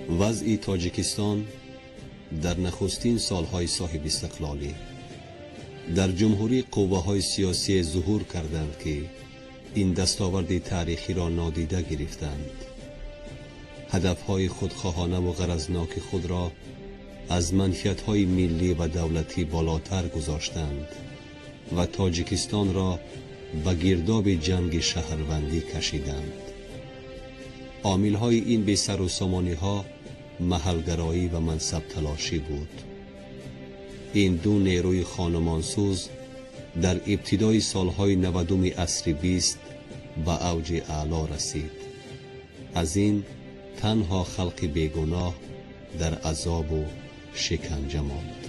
Вазъи Тоҷикистон дар нахустин солҳои соҳибистиқлолӣ. Дар ҷумҳурӣ қувваҳои сиёсие зуҳур карданд, ки ин дастоварди таърихиро нодида гирифтанд, ҳадафҳои худхоҳонаву ғаразноки худро аз манфиатҳои миллӣ ва давлатӣ болотар гузоштанд ва Тоҷикистонро ба гирдоби ҷанги шаҳрвандӣ кашиданд. Омилҳои ин бесарусомониҳо маҳалгароӣ ва мансабталошӣ буд. Ин ду нерӯи хонумонсӯз дар ибтидои солҳои 90-уми асри 20 ба авҷи аъло расид. Аз ин танҳо халқи бегуноҳ дар азобу шиканҷа монд.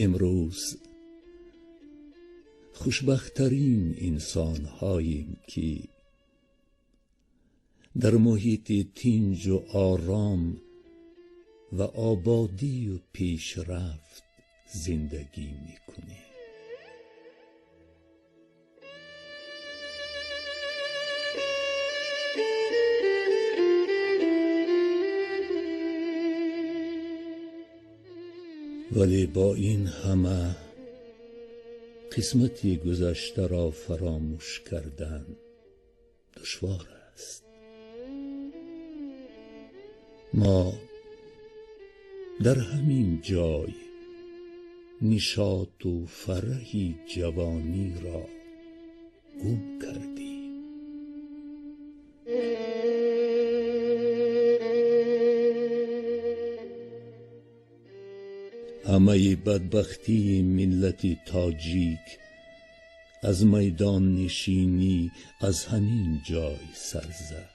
Имрӯз хушбахттарин инсонҳоем, ки дар муҳити тинҷу ором ва ободию пешрафт зиндагӣ мекунем. Вале бо ин ҳама қисмати гузаштаро фаромӯш кардан душвор аст. Мо дар ҳамин ҷой нишоту фараҳи ҷавониро гум кардем. Ҳамаи бадбахтии миллати тоҷик аз майдоннишинӣ аз ҳамин ҷой сар зад.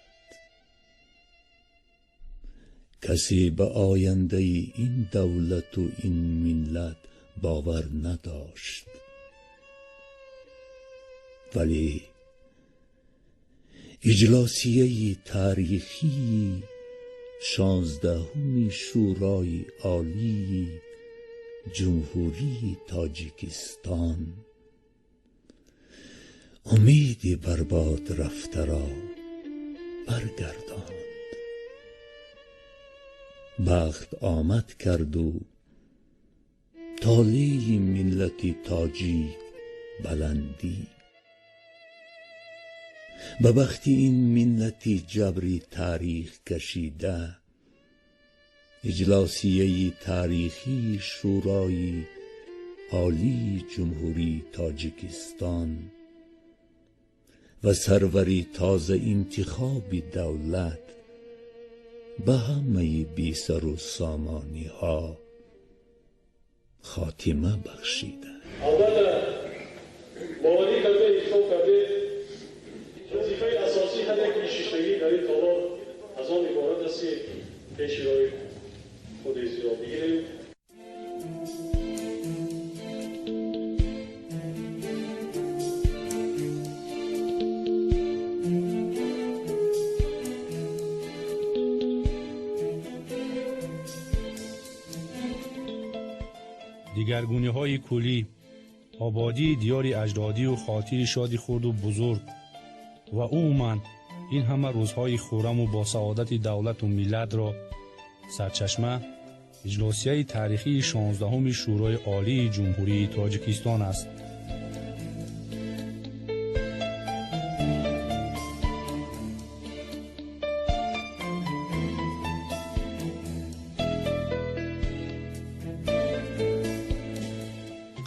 Касе ба ояндаи ин давлату ин миллат бовар надошт, вале иҷлосияи таърихии 16-уми Шӯрои Олии Ҷумҳурии Тоҷикистон умеди барбод рафтаро баргардонд. Бахт омад карду толеи миллати тоҷик баландӣ. Ба бахти ин миллати ҷабри таърих кашида, иҷлосияи таърихии Шӯрои Олии Ҷумҳурии Тоҷикистон ва сарвари тозаинтихоби давлат ба ҳамаи бесару сомониҳо хотима бахшида. Албатта, боварӣ карда, ҳисоб карде, вазифаи асосии ҳар як нишистагӣ дар ин толор аз он иборат аст, ки пеши роҳи худезиро бигирем. Дигаргуниҳои куллӣ, ободии диёри аҷдодию хотири шоди хурду бузург ва умуман ин ҳама рӯзҳои хурраму босаодати давлату миллатро сарчашма Иҷлосияи таърихии 16-уми Шӯрои Олии Ҷумҳурии Тоҷикистон аст.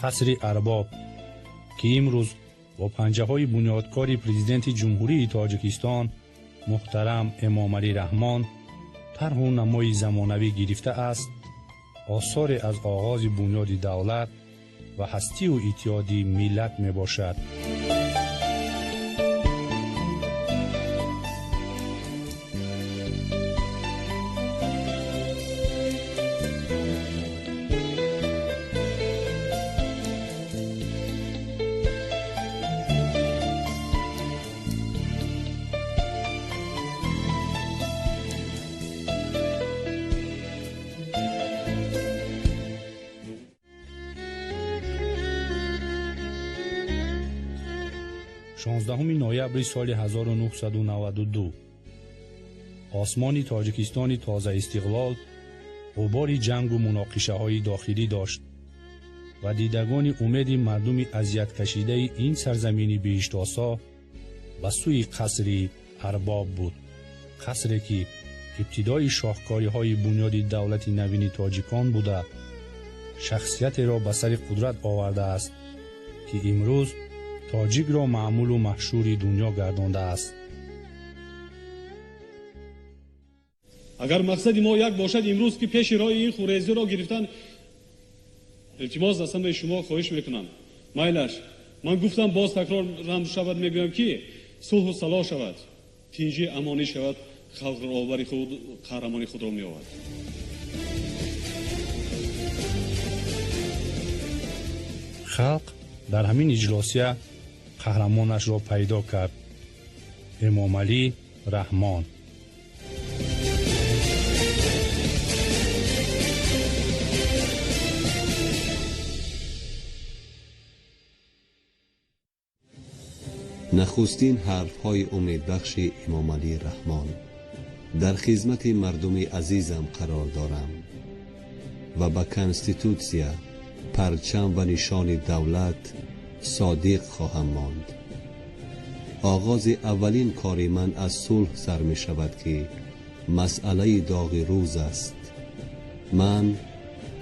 Қасри Арбоб, ки имрӯз бо панҷаҳои бунёдкори Президенти Ҷумҳурии Тоҷикистон муҳтарам Эмомалӣ Раҳмон тарҳу намои замонавӣ гирифтааст, осоре аз оғози бунёди давлат ва ҳастиву иттиҳоди миллат мебошад. 16 ноябри соли 1992 осмони Тоҷикистони тозаистиқлол ғубори ҷангу муноқишаҳои дохилӣ дошт ва дидагони умеди мардуми азияткашидаи ин сарзамини биҳиштосо ба сӯи қасри Арбоб буд. Қасре ки ибтидои шоҳкориҳои бунёди давлати навини тоҷикон буда, шахсиятеро ба сари қудрат овардааст, ки имрӯз тоҷикро маъмулу маҳшури дунё гардондааст. Агар мақсади мо як бошад, имрӯз ки пеши роҳи ин хунрезиро гирифтан, илтимос аз ҳамаи шумо хоҳиш мекунам. Майлаш, ман гуфтам, боз такрор рам шавад, мегӯям ки сулҳу салоҳ шавад, тинҷӣ амонӣ шавад, халқ роҳбари худ қаҳрамони худро меовард. Халқ дар ҳамин иҷлосия қаҳрамонашро пайдо кард. Эмомалӣ Раҳмон. Нахустин ҳарфҳои умедбахши Эмомалӣ Раҳмон: дар хизмати мардуми азизам қарор дорам ва ба конститутсия, парчам ва нишони давлат содиқ хоҳам монд. Оғози аввалин кори ман аз сулҳ сар мешавад, ки масъалаи доғи рӯз аст. Ман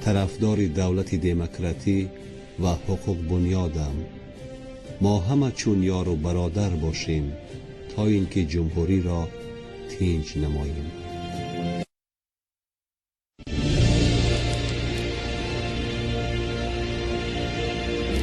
тарафдори давлати демократӣ ва ҳуқуқбунёдам. Мо ҳама чун ёру бародар бошем, то ин ки ҷумҳуриро тинҷ намоем.